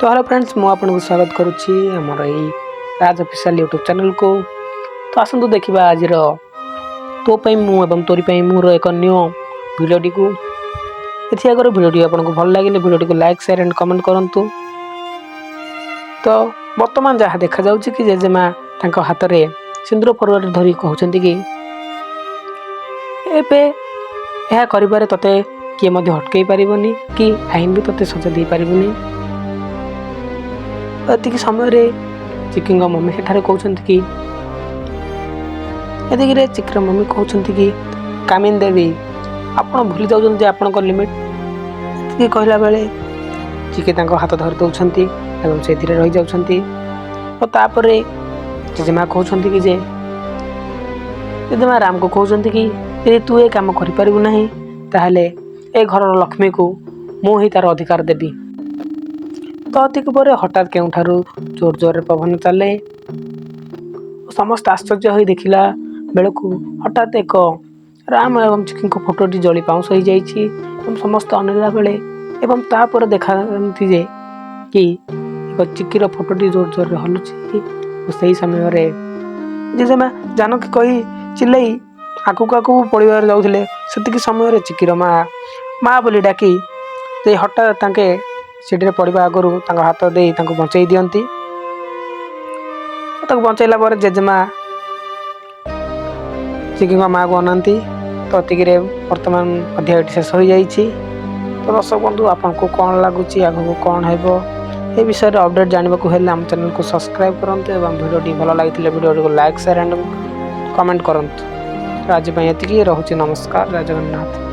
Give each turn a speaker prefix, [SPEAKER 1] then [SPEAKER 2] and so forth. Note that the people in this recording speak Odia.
[SPEAKER 1] ତ ହ୍ୟାଲୋ ଫ୍ରେଣ୍ଡସ୍, ମୁଁ ଆପଣଙ୍କୁ ସ୍ୱାଗତ କରୁଛି ଆମର ଏଇ ରାଜ ଅଫିସିଆଲ ୟୁଟ୍ୟୁବ୍ ଚ୍ୟାନେଲକୁ। ତ ଆସନ୍ତୁ ଦେଖିବା ଆଜିର ତୋ ପାଇଁ ମୁଁ ଏବଂ ତୋରି ପାଇଁ ମୋର ଏକ ନ୍ୟୁ ଭିଡ଼ିଓଟିକୁ। ଏଥି ଆଗରୁ ଭିଡ଼ିଓଟି ଆପଣଙ୍କୁ ଭଲ ଲାଗିଲେ ଭିଡ଼ିଓଟିକୁ ଲାଇକ୍, ସେୟାର ଆଣ୍ଡ କମେଣ୍ଟ କରନ୍ତୁ। ତ ବର୍ତ୍ତମାନ ଯାହା ଦେଖାଯାଉଛି କି ଜେଜେମା ତାଙ୍କ ହାତରେ ସିନ୍ଦୁର ଫରୁଆରେ ଧରି କହୁଛନ୍ତି କି ଏବେ ଏହା କରିବାରେ ତୋତେ କିଏ ମଧ୍ୟ ଅଟକେଇ ପାରିବନି କି ଆଇନ ବି ତୋତେ ସଜା ଦେଇପାରିବନି। ଏତିକି ସମୟରେ ଚିକିଙ୍କ ମମି ସେଠାରେ କହୁଛନ୍ତି କି, ଏତିକିରେ ଚିକିର ମମି କହୁଛନ୍ତି କି, କାମିନ ଦେବୀ, ଆପଣ ଭୁଲି ଯାଉଛନ୍ତି ଯେ ଆପଣଙ୍କ ଲିମିଟ୍। ଏତିକି କହିଲା ବେଳେ ଚିକି ତାଙ୍କ ହାତ ଧରି ଦେଉଛନ୍ତି ଏବଂ ସେଇଥିରେ ରହିଯାଉଛନ୍ତି। ଓ ତାପରେ ଜେଜେମା କହୁଛନ୍ତି କି ଯେ, ଜେଜେମା ରାମକୁ କହୁଛନ୍ତି କି ଯଦି ତୁ ଏ କାମ କରିପାରିବୁ ନାହିଁ, ତାହେଲେ ଏ ଘରର ଲକ୍ଷ୍ମୀକୁ ମୁଁ ହିଁ ତାର ଅଧିକାର ଦେବି। ତ ଏତିକି ପରେ ହଠାତ୍ କେଉଁଠାରୁ ଜୋର ଜୋରରେ ପବନ ଚାଲେ। ସମସ୍ତେ ଆଶ୍ଚର୍ଯ୍ୟ ହୋଇ ଦେଖିଲା ବେଳକୁ ହଠାତ୍ ଏକ ରାମ ଏବଂ ଚିକିଙ୍କ ଫଟୋଟି ଜଳି ପାଉଁଶ ହୋଇଯାଇଛି ଏବଂ ସମସ୍ତେ ଅନେଇଲା ବେଳେ ଏବଂ ତାପରେ ଦେଖାନ୍ତି ଯେ କି ଏକ ଚିକିର ଫଟୋଟି ଜୋର ଜୋରରେ ହଲୁଛି। ଓ ସେହି ସମୟରେ ଜେଜେମା ଜାନକୀ କହି ଚିଲେଇ ଆଗକୁ ଆଗକୁ ପଡ଼ିବାରେ ଯାଉଥିଲେ, ସେତିକି ସମୟରେ ଚିକିର ମା ମା ବୋଲି ଡାକି ସେ ହଠାତ୍ ତାଙ୍କେ ସିଡ଼ିରେ ପଡ଼ିବା ଆଗରୁ ତାଙ୍କ ହାତ ଦେଇ ତାଙ୍କୁ ବଞ୍ଚେଇ ଦିଅନ୍ତି। ତାକୁ ବଞ୍ଚେଇଲା ପରେ ଜେଜେମା ଚିକିଙ୍କ ମାଆକୁ ଅନାନ୍ତି। ତ ଏତିକିରେ ବର୍ତ୍ତମାନ ଅଧ୍ୟାୟଟି ଶେଷ ହୋଇଯାଇଛି। ତ ଦର୍ଶକ ବନ୍ଧୁ, ଆପଣଙ୍କୁ କ'ଣ ଲାଗୁଛି, ଆଗକୁ କ'ଣ ହେବ, ଏ ବିଷୟରେ ଅପଡ଼େଟ୍ ଜାଣିବାକୁ ହେଲେ ଆମ ଚ୍ୟାନେଲକୁ ସବସ୍କ୍ରାଇବ୍ କରନ୍ତୁ ଏବଂ ଭିଡ଼ିଓଟି ଭଲ ଲାଗିଥିଲେ ଭିଡ଼ିଓଟିକୁ ଲାଇକ୍, ସେୟାର ଆଣ୍ଡ କମେଣ୍ଟ କରନ୍ତୁ। ତ ଆଜି ପାଇଁ ଏତିକି ରହୁଛି। ନମସ୍କାର, ଜୟ ଜଗନ୍ନାଥ।